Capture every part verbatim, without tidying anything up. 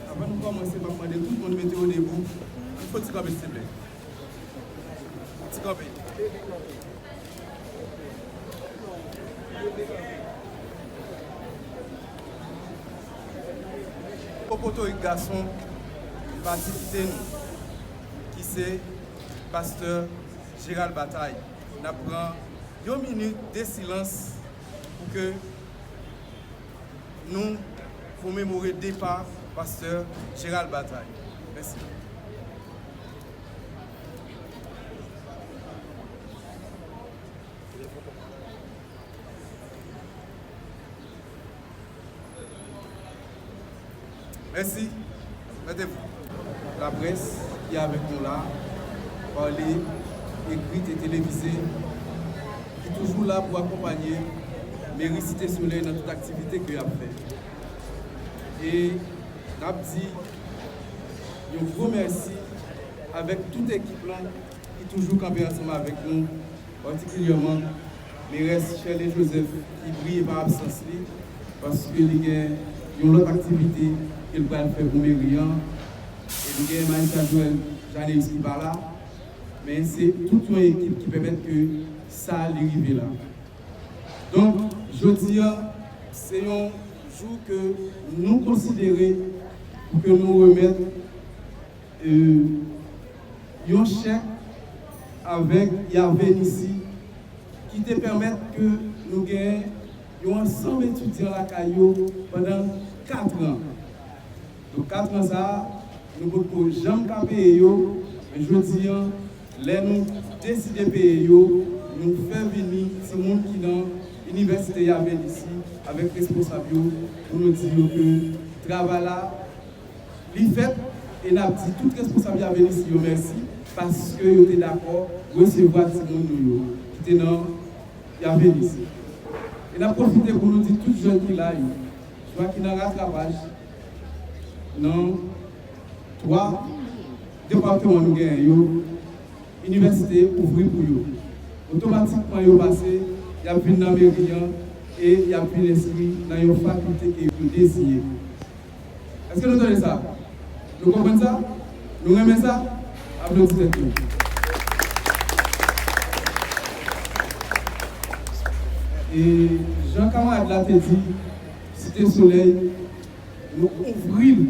Avan nou kòmanse, m ap mande tout moun mete yo debou. Fò ti kanpe, silvouplè. Ti kanpe. Potorik gason ki pati kite nou, ki se pastè Gérald Bataille. N ap pran yon minit de silans pou ke nou komemore depa pastè Gérald Bataille. Mèsi. Mèsi. Mete pou laprès ki avèk nou la, pale, ekri e televize, ki toujou la pou akonpanye Meri Site Solèy nan tout aktivite ke y ap fè. E n ap di yon gwo mèsi avèk tout ekip lan ki toujou kanpe ansanm avèk nou, patikilyèman Merès Sherley Joseph, ki briye pa absans li, paske li gen yon lòt aktivite ke l pral fè pou meri an, e li gen Majistra Joel Janeus ki pa la, men se tout yon ekip ki pèmèt ke sa li rive la. Donk, jodi a, se yon jou ke nou konsidere pou ke nou remèt, e, yon chèk avèk Yave Nissi ki te pèmèt ke nou gen yon ansanm etidyan lakay yo pandan kat an. Donk, kat an sa a, nou potko janm ka peye yo, men jodi a, lè nou deside peye yo, nou fè vini timoun ki nan Inivèsite Yave Nissi avèk responsab yo pou nou di yo ke travay la, li fèt, e n ap di tout responsab Yave Nissi yo mèsi paske yo te dakò resevwa timoun nou yo ki te nan Yave Nissi. E n ap pwofite pou nou di tout jèn ki la yo, swa ki nan ratrapaj, nan twa depatman nou genyen yo, inivèsite ouvri pou yo. Otomatikman yo pase, y ap vin nan meri an e y ap vin enskri nan yon fakilte ke yo deziye. Èske nou tande sa? Nou konprann sa? Nou renmen sa? Aplodi tèt nou. E jan kamarad la te di, Site Solèy, nou ouvri l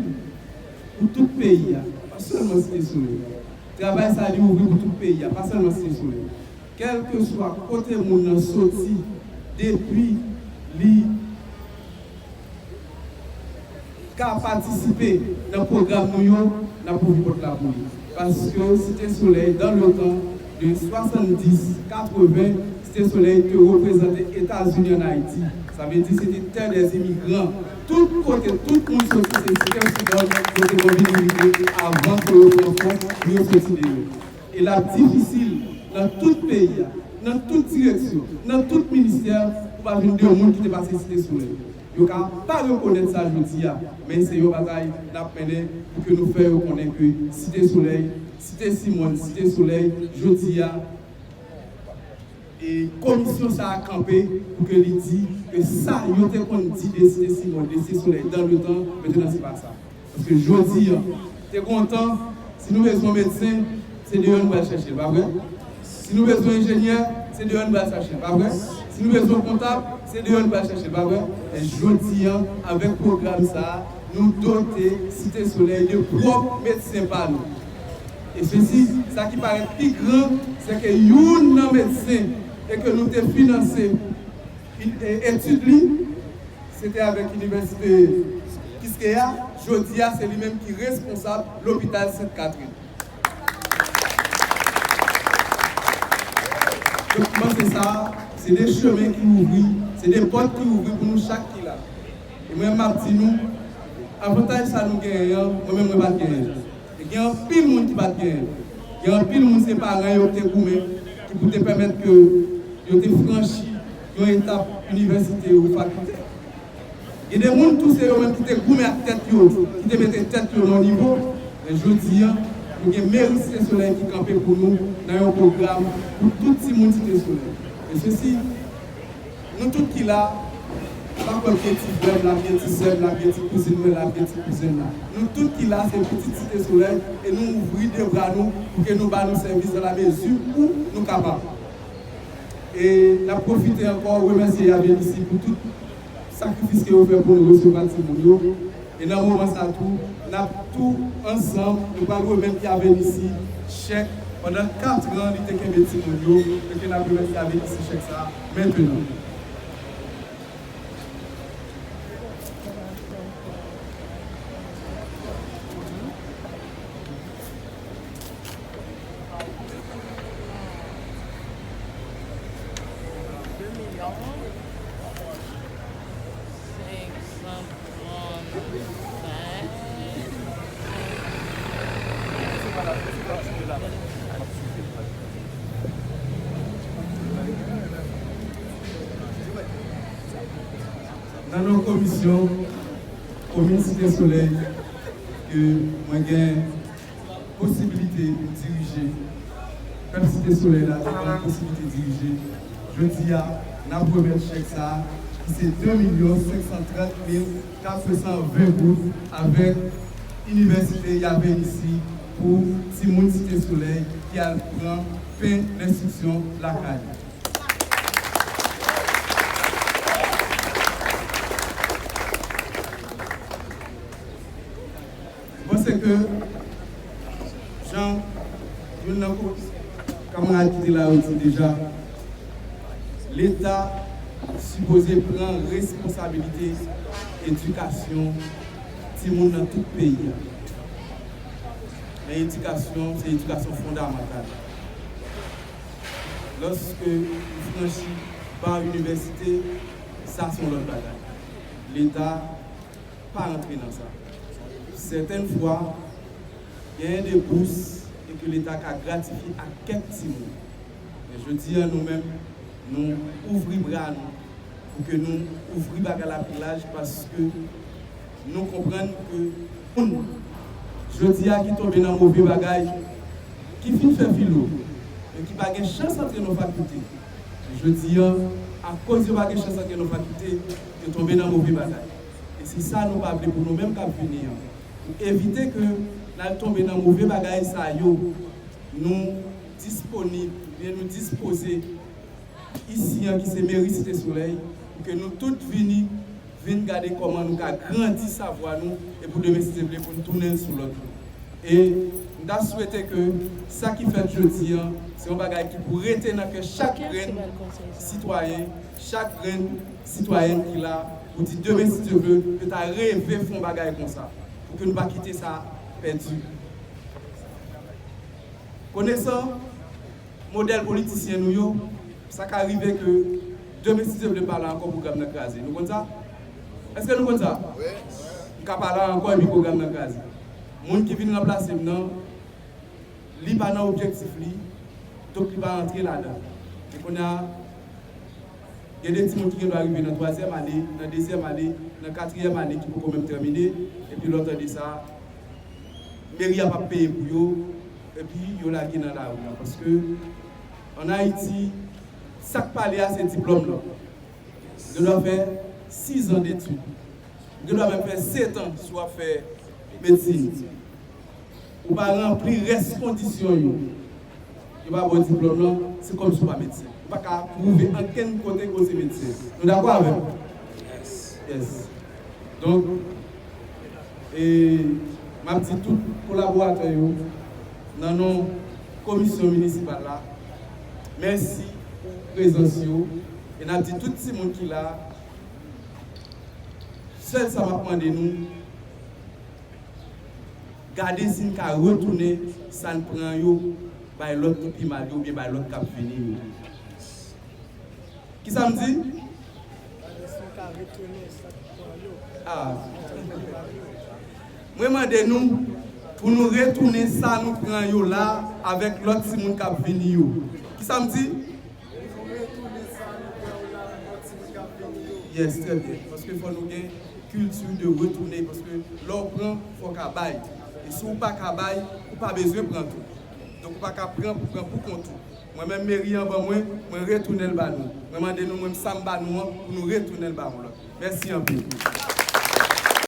pou tout peyi a, pa sèlman Site Solèy. Travay sa a, li ouvri pou tout peyi a, pa sèlman Site Solèy. Kèlkeswa kote moun nan soti, depi li ka patisipe nan pwogram nou yo, n ap ouvri pòt la pou li. Paske Site Solèy, dans le temps, de swasanndis, katreven, Site Solèy te reprezante Etazini ann Ayiti. Sa vle di, se te tè dè imigran. Tout kote, tout moun soti, se Site Solèy yo te konn vin rive avan ke yo pran fòs pou yo soti deyò. E l ap difisil nan tout peyi a, nan tout direksyon, nan tout ministè, pou pa jwenn de moun ki te pase Site Solèy. Yo ka pa rekonèt sa jodi a, men se yon batay n ap mennen pou ke nou fè yo konnen ke Site Solèy, Site Simòn, Site Solèy, jodi a, e komisyon sa a kanpe pou ke li di ke sa yo te konn di de Site Simòn, de Site Solèy, dans le temps, mentnan se pa sa. Paske jodi a, te gen yon tan, si nou bezwen yon medsen, se deyò nou pral chèche l, pa vre? Si nou bezwen enjenyè, se deyò nou pral chèche l, pa vre? Si nou bezwen yon kontab, se deyò nou pral chèche l, pa vre? E jodi a, avèk pwogram sa a, nou dote Site Solèy de pwòp medsen pa nou. E sesi, sa ki parèt pi gran, se ke youn nan medsen e ke nou te finanse etid li, se te avèk Inivèsite Kiskeya. Jodi a, se li menm ki responsab lopital Sent Katrin. Donk, m panse sa, se de chemen ki ouvri, se de pòt ki ouvri pou nou chak ki la. E mwen, m ap di nou, avantaj sa nou genyen an, mwen menm, mwen pa t genyen l. E gen anpil moun ki pa t genyen l. Gen anpil moun, se paran yo ki te goumen, ki pou te pèmèt ke yo te franchi yon etap inivèsite ou fakilte. Gen de moun tou, se yo menm ki te goumen ak tèt yo, ki te mete tèt yo nan nivo. Men jodi a, nou gen Meri Site Solèy ki kanpe pou nou nan yon pwogram pou tout timoun Site Solèy. E sesi, Nou tout ki la, m pa kwè gen ti frè m la, gen ti sè m la, gen ti kouzin mwen la, gen ti kouzen m la. Nou tout ki la, se pitit Site Solèy, e nou ouvri de bra nou pou ke nou ba nou sèvis nan la mezi ou nou kapab. E n ap pwofite ankò remèsye Yavenisi pou tout sakrifis ke yo fè pou nou resevwa timoun yo. E nan moman sa tou, n ap tou ansanm, nou pral remèt Yavenisi chèk pandan kat an li te kenbe timoun yo, e ke n ap remèt Yavenisi chèk sa a mentenan. Nan non komisyon komin Site Solèy ke mwen gen posibilite pou dirije, pèp Site Solèy la te ban m posibilite dirije, jodi a, n ap remèt chèk sa a, ki se de milyon senk san trant mil katresanven goud, avèk Inivèsite Yavenisi pou timoun Site Solèy ki al pran pen lenstriksyon lakay. M panse ke, jan youn nan ko-, kanmarad ki te la yo di deja, Leta sipoze pran responsabilite edikasyon timoun nan tout peyi a. Men edikasyon, se edikasyon fondamantal. Lòske ou franchi ba inivèsite, sa se yon lòt bagay. Leta pa rantre nan sa. Sètèn fwa, genyen de bous e ke Leta ka gratifye ak kèk timoun. Men jodi a, nou menm, nou ouvri bra nou pou ke nou ouvri bagay la pi laj, paske nou konprann ke moun jodi a ki tonbe nan move bagay, ki fin fè filo, men ki pa gen chans antre nan fakilte. Jodi a, akoz yo pa gen chans antre nan fakilte, yo tonbe nan move bagay. E se sa nou pa vle pou nou menm k ap vini an. Pou evite ke n al tonbe nan move bagay sa yo, nou disponib, oubyen nou dispoze isi an ki se meri Site Solèy, pou ke nou tout vini, vin gade kòman nou ka grandi savwa nou, e pou demen, si Dye vle, pou n tounen l sou lòt yo. E m ta swete ke sa ki fèt jodi an, se yon bagay ki pou rete nan kè chak grenn sitwayen, chak grenn sitwayèn ki la, pou di demen, si Dye vle, yo ta reve fè yon bagay konsa, pou ke nou pa kite sa pèdi. Konesan modèl politisyen nou yo, sa ka rive ke demen, si Dye vle, m pa la ankò, pwogram nan kraze. Nou konn sa? Èske nou konn sa? M ka pa la ankò epi pwogram nan kraze. Moun ki vin ranplase m nan, li pa nan objektif li, donk li pa rantre ladan. E kounye a, gen de timoun ki gen dwa rive nan twazyèm ane, nan dezyèm ane, nan katriyèm ane ki poko menm tèmine, epi lè w tande sa, meri a p ap peye pou yo, epi yo lage nan lari a. Paske, ann Ayiti, sa k pale a, se diplòm lan. Ou gen dwa fè sizan detid. Ou gen dwa menm fè setan si w ap fè medsin. Ou pa ranpli rès kondisyon yo. Yo pa ba w diplòm lan, se kòmsi w pa medsen. Ou pa ka pwouve ankenn kote ke w se medsen. Nou dakò avè m? Yes. Donk, e, m ap di tout kolaboratè yo, nan non komisyon minisipal la, mèsi pou prezans yo. E n ap di tout timoun ki la, sèl sa m ap mande nou, gade si n ka retounen sa n pran yo, bay lòt ki pi mal yo, oubyen bay lòt k ap vini yo. Kisa m di? Gade si n ka retounen sa n pran yo. Ah. Mwen mande nou pou nou retounen sa nou pran yo la avèk lòt timoun k ap vini yo. Kisa m di? Yes, trè byen. Paske fò nou gen kilti de retounen. Paske lè w pran, fò w ka bay. E si w pa ka bay, ou pa bezwen pran tou. Donk, ou pa ka pran pou pran pou kont ou. Mwen menm, meri an ban mwen, mwen retounen l ba nou. Mwen mande nou, mwen, sa m ba nou an, pou nou retounen l ba yon lòt. Mèsi anpil.